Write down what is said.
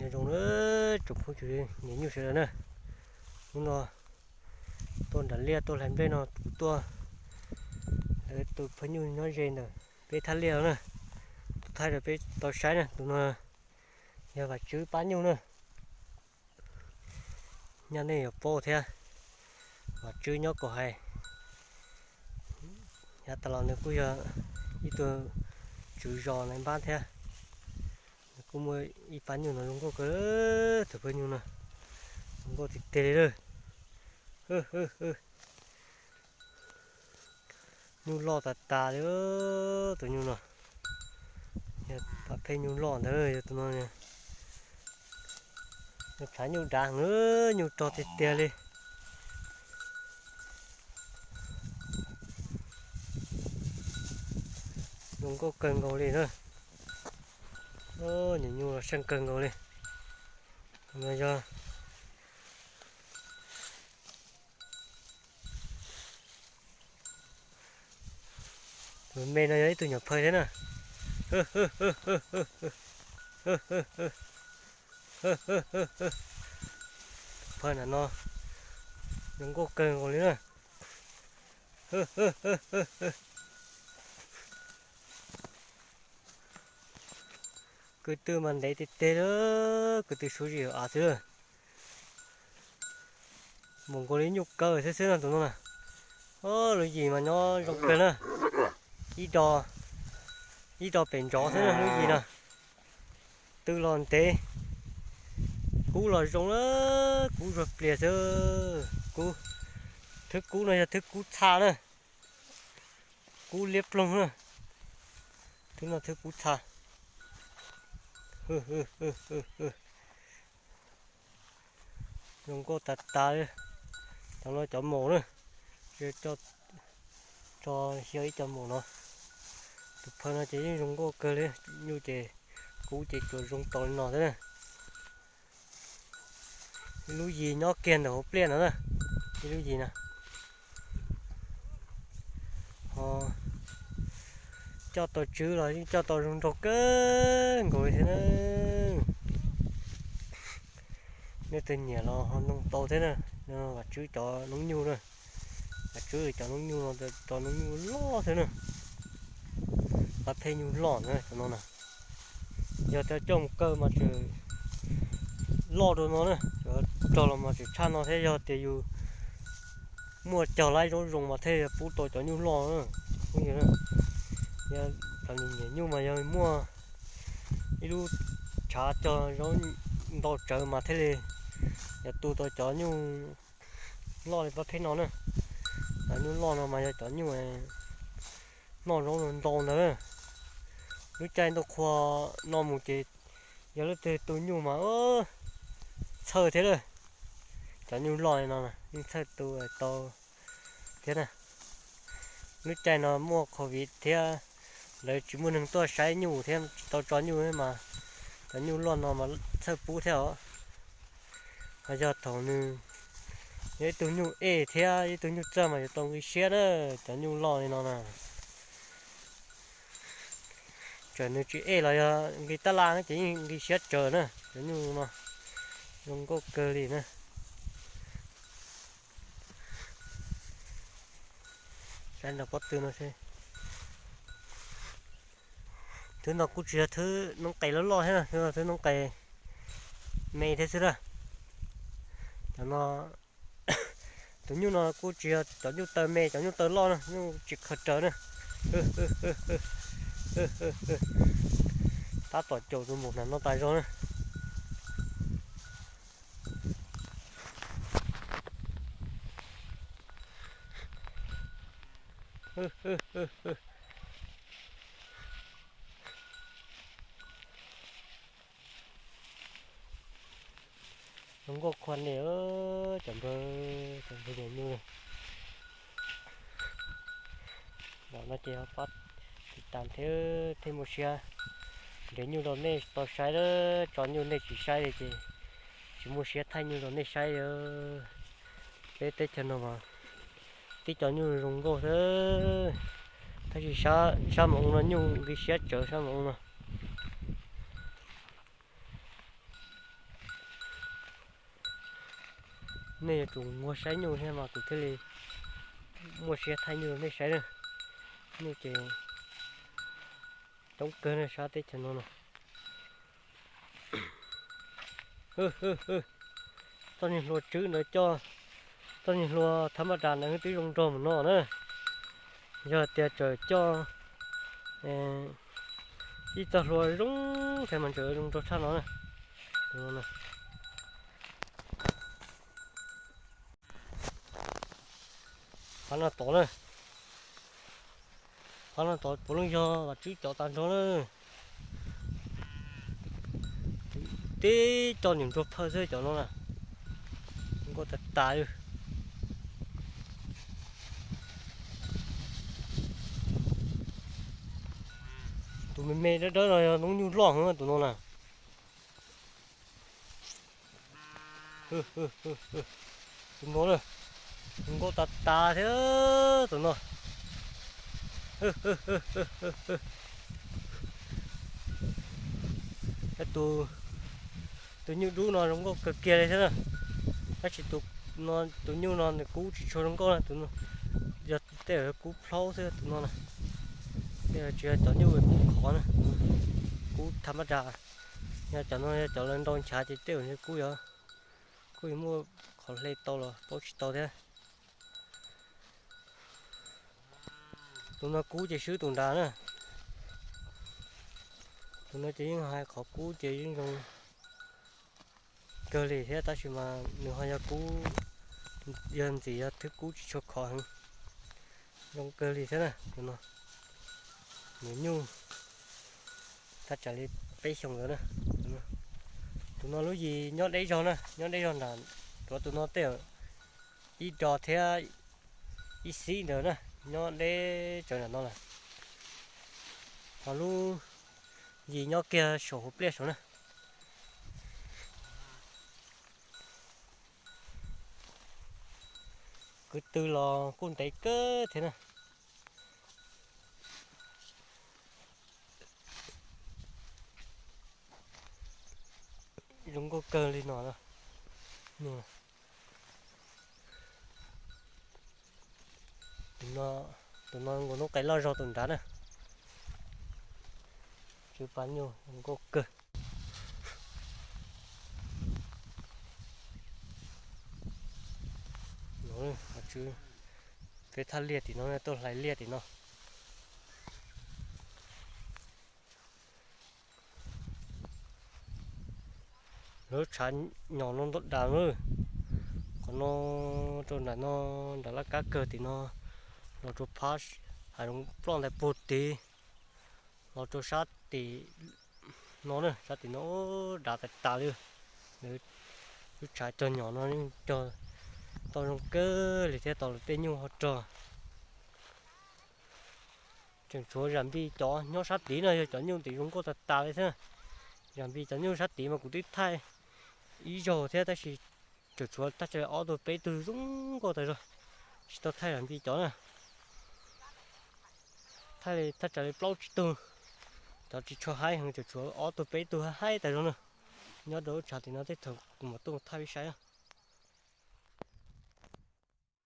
Nyob zoo na tsoom phooj ywg niam nyuj sawv daws na, hnub no tuaj nram liaj tuaj hlais nplej no kuv tuaj, lawv tus phooj ywg nyob ze ntawm peb thaj liaj no na, tuaj thaij rau peb tau saib na. Tus no yog Vam Tswb pab nyuj na, nyaj nej yuav paub thiab, Vam Tswb nyob Kaum Hais. Yav tas los nws kuj yog ib tug tswv zos nais npab thiab. Nws kuj muaj ib pab nyuj no zoo nkauj kawg, tus phooj ywg no zoo nkauj tiag tiag li lawm. Nyuj loj tas tas li, tus nyuj no yog pab pheej nyuj loj ntawd, yog tus no, tshav nyuj dav heev, nyuj rog tiag tiag li. Zoo nkauj kawg nkaus li na. Niam nyuj los seej kawg nkaus li. Tus me no yog ib tug nyuam phaj thiab na. Phaj na no zoo nkauj kawg nkaus li na. Kwv tw mas ntev tiag tiag, kwv tw suav zim av xwb. Mus nkaus li nyuj kaw xwb xwb no tus no na. Lub yim mas nyob zoo kawg na. Ib, ib do pem ntov xwb na lub yim no. Tw los ntev, kub los zoo na, kub zuag plias xwb. Kub, thwb kub no yog thwb kub txha na, kub liab ploog na. Thwb no thwb kub txha. Zoo nkauj tas tas li. Cov no cov maum na, tso xyaw ib co maum no. Tus phaj no ces yeej zoo nkauj kawg li, nyuj ces kub ces tsuas zoo tau li no xwb na. Ib lub yim nyob kiag ntawm hauv pliaj no na, ib lub yim na. Ho coj tau tswv los yeej coj tau zoo nraug kawg nkaus li thiab na. Nej twg nyiam los ho noog tau thiab na. Vam Tswb cov noob nyuj na, Vam Tswb cov noob nyuj no, cov noob nyuj loj thiab na. Pab pheej nyuj loj na cov no na. Yog cov coj mus kaw mas tseem loj dua no na, cov rog los mas tseem tshaj no thiab, yog tias yus muaj cog laib zaub zoo mas thiaj pub tau cov nyuj loj na. Yog cov nyiam nyuj mas yog muaj ib lub tshav cog zaub ntau tsawv mas thiaj li yuav tu tau cov nyuj loj li pab pheej no na. Cov nyuj loj no mas yog cov nyuj noj zaub ntau ntawd. Lub caij ntuj qhua no mus ces yog leej twg tu nyuj mas txhawj thiab lawm. Cov nyuj loj li no yeej txhawj tu tau thiab na. Lub caij no muaj covid thiab, lawv tsis muaj neeg tuaj saib nyuj thiab tsis tau tso nyuj mas cov nyuj loj no mas txhawj pub thiab os. Ho yog thaum nws yog ib tug nyuj ej thiab ib tug nyuj txawj mas yuav tau nqi siab na, cov nyuj loj li no na. Txawm nws tsis ej los yog nqi tab laj ces yeej nqi siab tsawv na, cov nyuj no zoo nkauj kawg li na. Saib nram pob tw no seb. Thwb no kuj tsis yog thwb noob qes loj loj thiab, thwb no thwb noob qes me thiab xwb na. Cov no, tus nyuj no kuj tsis yog cov nyuj taw me, cov nyuj taw loj na, nyuj tsis khaws raws na. Tab tom caum tus maum hnav no tas zog na. Zoo nkauj khuag li, cov npawg, cov npawg nyiam nyuj. Zaum no ces ho pab tiv tas thiab thiaj muaj siab nrhiav nyuj rau nej tau saib, tso nyuj nej tsis saib li ces tsis muaj siab thaij nyuj rau nej saib li. Peb teb chaws no mas tib co nyuj zoo nkauj xwb, tab sis sab Mas Oo no nyuj nqi siab tsawv, sab Mas Oo no. Nej yuav tsum muag saib nyuj thiab mas kuv thiaj li muaj siab thaij nyuj rau nej saib na. Nyuj ces coob kawg na sab teb chaws no na. Txoj niag hlua tswb ntawd coj, txoj niag hlua thab maj das ntawd twb zoo nrog mus no na. Yog tias tseem coj ib txoj hlua zoo thiab mas ntseem zoo nrog tshaj no na. Qhov no tod na, qhov no tod puav leej yog Vam Tswb cov tag nrho na. Tib co nyuam ntsuag phaw xwb cov no na, zoo nkauj tas tas li. Tus me me dawb dawb no yog noob nyuj loj heev tus no na. Tus no na, zoo nkauj tas tas thiab tus no. Tus, tus nyuj dub no zoo nkauj kawg kiag li thiab na. Tab sis tus, tus nyuj no nws kub tsis tshua zoo nkauj na, tus no yog tej kub plaub xwb tus no na. Tej tsis yog cov nyuj kub khov na, kub tham mab das. Yog cov no yog cov lawv nrau nchav ces tej zaum kub yuav, kuj yuav muaj qhov hle tau los paub tsis tau thiab. Tus no kub ces swb tus nrad na. Tus no ces yeej hais qhov kub ces yeej zoo kawg li thiab tab sis mas nws ho yog kub, yog ntxim yog thwb kub tsis tshua khov heev. Zoo kawg li thiab na tus no. Nws nyuj thaj tsam li peb xyoos ntawd na. Tus no lub yis nyob deb zog na, nyob deb zog nram, tuav tus no tej ib do thiab ib xib ntawd na, nyob deb tsawv nram no lawm. Ho lub yis nyob kiag saum hauv pliaj saud na. Kwv tw los kuj ntev kawg thiab na. Zoo nkauj kawg li no. Tus no nkaus noob qes loj zog tus nrad na. Tswv pa nyuj zoo nkauj kawg. Peb thaj liaj tim no tuaj hlais liaj tim no. Lub tshav nyom no ntau dam lawm. Qhov no rau nram no, nram laj kab kawg tim no, los rau phab hav zoov ploj ntais puag tid, los rau sab tim no na, sab tim no dav tas tas li. Lub tshav cog nyom no yeej cog tau zoo kawg li thiab tau lawv tej nyuj ho rog. Tseem tshuav zam npis cov nyob sab tid no yog cov nyuj tim zoo nkauj tas tas li thiab. Zam npis cov nyuj sab tid mas kuv twb thaij ib zaug thiab tab sis tseem tshuav thaj tsam li ob tug peb tug zoo nkauj tas zog, tsis tau thaij zam npis cov na. Thaij li thaj tsam li plaub tsib tug, cov tsis tshua haib heev tseem tshuav ob tug peb tug haib tas zog na. Nyob rau lub tshav tim no tej thaum kuv mam tuaj thaij peb saib.